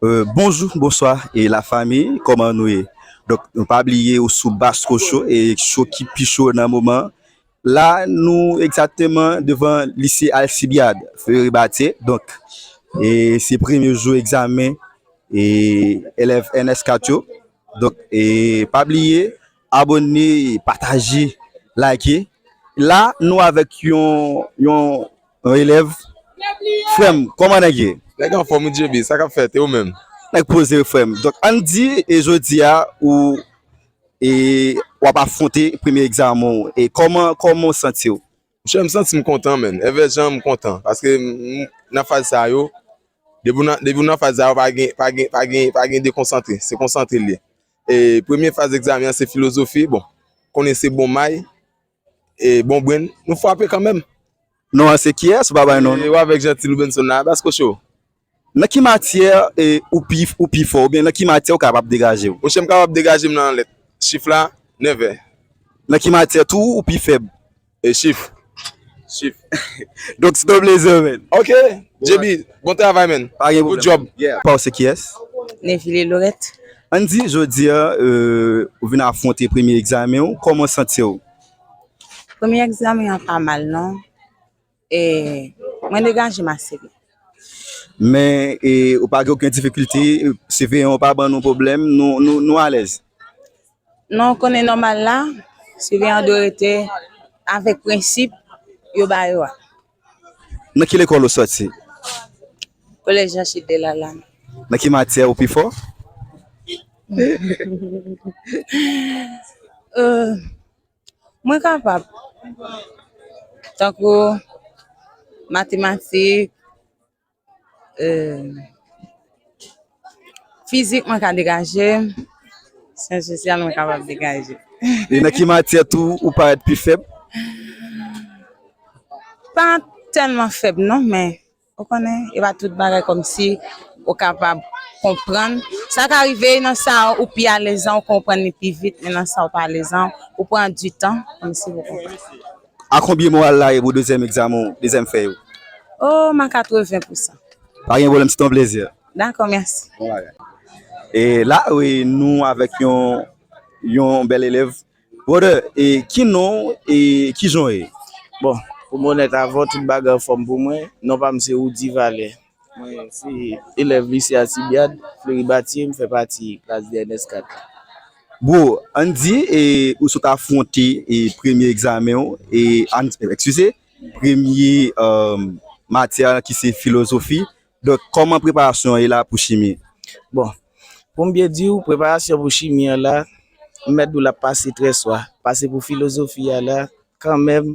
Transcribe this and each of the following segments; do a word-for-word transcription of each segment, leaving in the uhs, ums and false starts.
Euh, bonjou, bonswa, e lafanmi, kòman nou ye? Donk, nou pa bliye ou sou Basko Show, e show ki pi cho nan moman. La, nou egzakteman devan lise Alcibiade, Fleury Battier. Donk, e se premye jou egzamen e elèv N S kat yo. Donk, e pa bliye, abòne, pataje, like. La, nou avèk yon, yon, yon elèv. Frè m, kòman nèg ye? Nèg anfòm, wi, J B, sa k ap fèt, e ou menm? Nèg poze, frè m. Donk, ann di, e jodi a, ou, e, w ap afwonte premye egzamen w. E kòman, kòman w santi w? Monchè, m santi m kontan, menn. Envè jan m kontan. Paske m, m, nan faz sa yo, depi w nan, depi w nan faz sa yo, pa gen, pa gen, pa gen, pa gen dekonsantre. Se konsantre l ye. E premye faz egzamen an, se filozofi. Bon, konnen se bon may, e bon brenn. Nou frape kanmenm. Non an se kiyès? Ou pa bay non, non? E w avèk Jeanty Loubenson la, Basko Show. Nan ki matyè, e, ou pi, ou pi fò, oubyen nan ki matyè ou kapab degaje w? Monchè, m kapab degaje m nan lèt. Chif la, nèf è. Nan ki matyè tou ou pi fèb? E chif. Chif. Donk, se yon plezi, menn. Ok. J B, bon travay, menn. Pa gen pwoblèm. Good job. Yeah. Pa w se kiyès? Neville Lorette. Ann di, jodi a, e, ou vin afwonte premye egzamen w, kòman w santi w? Premye egzamen an pa mal, non. E mwen degaje m ase byen. Men, e, ou pa gen okenn difikilte, siveyan w pa ban nou pwoblèm, nou, nou, nou alèz? Non, ou konnen nòmal la, siveyan dwe rete avèk prensip yo ba yo a. Nan ki lekòl ou sòti? Kolèj Jean Childé Lalanne. Nan ki matyè ou pi fò? Euh, Mwen kapab. Tankou matematik, eh, fizik mwen ka degaje, syans sosyal mwen kapab degaje. E nan ki matyè tou ou parèt pi fèb? Pa tèlman fèb non, men ou konnen, e pa tout bagay kòmsi ou kapab konprann. Sa ka rive nan sa ou pi alezan, ou konprann li pi vit, men nan sa ou pa alezan, ou pran di tan kòmsi pou konprann. A konbyen moral la ye pou dezyèm egzamen w, dezyèm fèy ou? Oh, m a katreven pousan. Pa gen pwoblèm, se te yon plezi. Dakò, mèsi. Bon bagay. E la, wi, nou avèk yon, yon bèl elèv. Brother, e ki non w e ki jan w ye? Bon, pou m onèt avè w, tout bagay anfòm pou mwen. Non pa m se Rudy Valè. Mwen se elèv lise Alcibiade, Fleury Battier, m fè pati klas de N S kat. Bro, ann di, e, ou sot afwonte, e, premye egzamen w, e, ann, eskize, premye, e, matyè ki se filozofi. Donk, kòman preparasyon an ye la pou chimi? Bon, pou m byen di w, preparasyon pou chimi an la, m mèt di w l ap pase trè swa. Pase pou filozofi a la, kanmenm,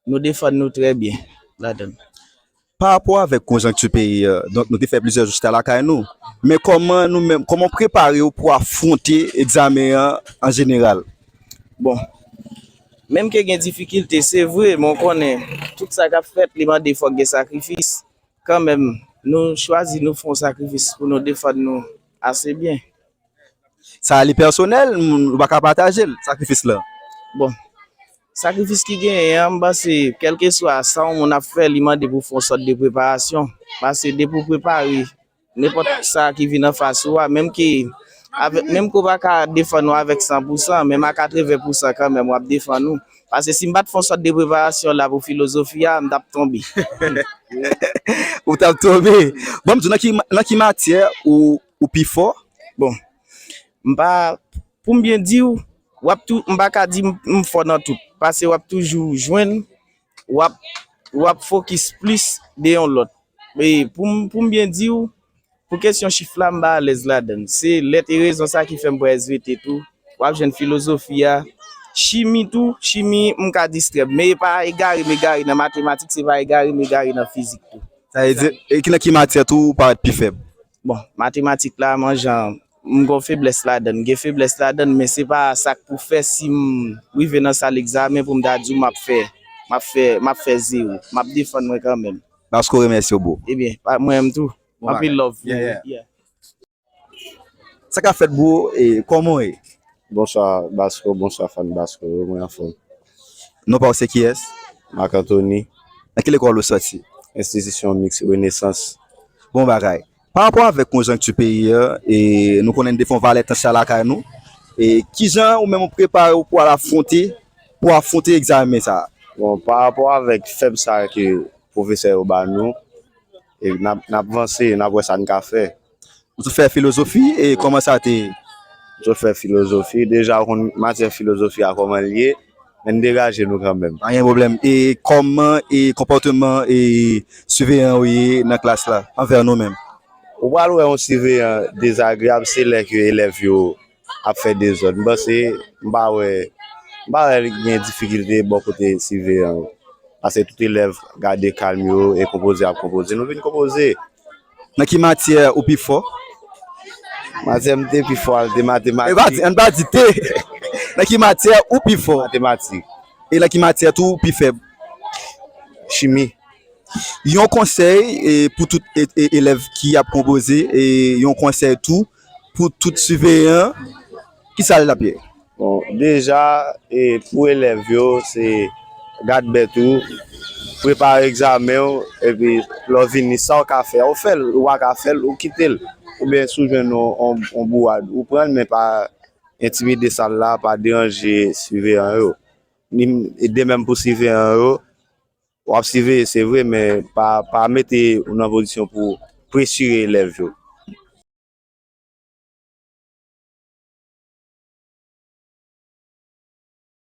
nou defann nou trè byen ladan l. Pa rapò avèk konjonkti peyi a, donk, nou te fè plizyè jou chita lakay nou. Men kòman nou menm, kòman w prepare w pou afwonte egzamen an an jeneral? Bon, menm ke gen difikilte, se vre, men w konnen, tout sa k ap fèt, li mande fòk gen sakrifis. Kanmenm, nou chwazi, nou fè yon sakrifis pou nou defann nou ase byen. Sa li pèsonèl, m, ou pa ka pataje l, sakrifis lan. Bon, sakrifis ki genyen an, m panse, kèlkeswa sa yon moun ap fè, li mande pou fè yon sòt de preparasyon. Paske depi w prepare, nenpòt sa ki vin anfas ou a, menm ke, avè-, menm ke w pa ka defann ou avèk san pousan, menm a katreven pousan kanmenm, w ap defann ou. Paske si m pa t fè yon sòt de preparasyon la pou filozofi a, m t ap tonbe. Ou t ap tonbe. Bon, m di w, nan ki, nan ki matyè ou, ou pi fò? Bon, m pa, pou m byen di w, w ap tou, m pa ka di m, m fò nan tout. Paske w ap toujou jwenn, w ap, w ap fokis plis de yon lòt. E pou m, pou m byen di w, pou kesyon chif la, m pa alèz ladan l. Se lèt e rezon sa ki fè m pran S V T tou. W ap jwenn filozofi a. Chimi tou, chimi, m ka distrè m. Men e pa egare m egare nan matematik, se pa egare m egare nan fizik tou. Sa vle di, e ki nan ki matyè tou ou parèt pi fèb? Bon, matematik la, m an jan, m gon feblès ladan l. M gen feblès ladan l, men se pa sa k pou fè si m rive nan sal egzamen pou m ta di w m ap fè, m ap fè, m ap fè zewo. M ap defann mwen kanmenm. Basko remèsye w, bro. Ebyen, pa, mwen menm tou. Bon bagay. Anpil love pou nou. Yeah, yeah. Yeah. Sa k ap fèt, bro? E kòman w ye? Bonswa, Basko, bonswa, fan Basko yo, mwen anfòm. Non pa w se kiyès? Marc Anthony. Nan ki lekòl ou sòti? Enstitisyon Miks Renesans. Bon bagay. Pa rapò avèk konjonkti peyi a, e nou konnen n te fè yon valè tan sa lakay nou, e kijan ou menm ou prepare w pou al afwonte, pou afwonte egzamen sa a? Bon, pa rapò avèk fèb sa ke pwofesè yo ba nou, e n ap, n ap vanse, n ap wè sa n ka fè. Ou sot fè filozofi, e kòman sa te ye? M sot fè filozofi, deja ou konn matyè filozofi a kòman l ye, men n degaje nou kanmenm. Pa gen pwoblèm. E kòman e konpòteman e siveyan yo ye nan klas la, anvè nou menm? Ou pral wè yon siveyan dezagreyab, se lè ke elèv yo ap fè dezòd. M panse, m pa wè, m pa wè gen difikilte bò kote siveyan yo. Paske tout elèv gade kalm yo e konpoze ap konpoze. Nou vin konpoze. Nan ki matyè ou pi fò? Matyè m te pi fò a, se te matematik. E pa di, ann pa di te. Nan ki matyè ou pi fò? Matematik. E nan ki matyè tou ou pi fèb? Chimi. Yon konsèy e, pou tout e, e, elèv ki ap konpoze, e yon konsèy tou pou tout siveyan, ki sa l ap ye? Bon, deja, e, pou elèv yo, se gad bèt ou, prepare egzamen w, epi lè w vini, sa w ka fè a, ou fè l, ou pa ka fè l, ou kite l. Oubyen si w jwenn yon, yon, yon bouwad, ou pran l, men pa entimide sal la, pa deranje siveyan yo. Ni, e de menm pou siveyan yo, w ap siveye, se vre, men pa, pa mete w nan pozisyon pou presire elèv yo.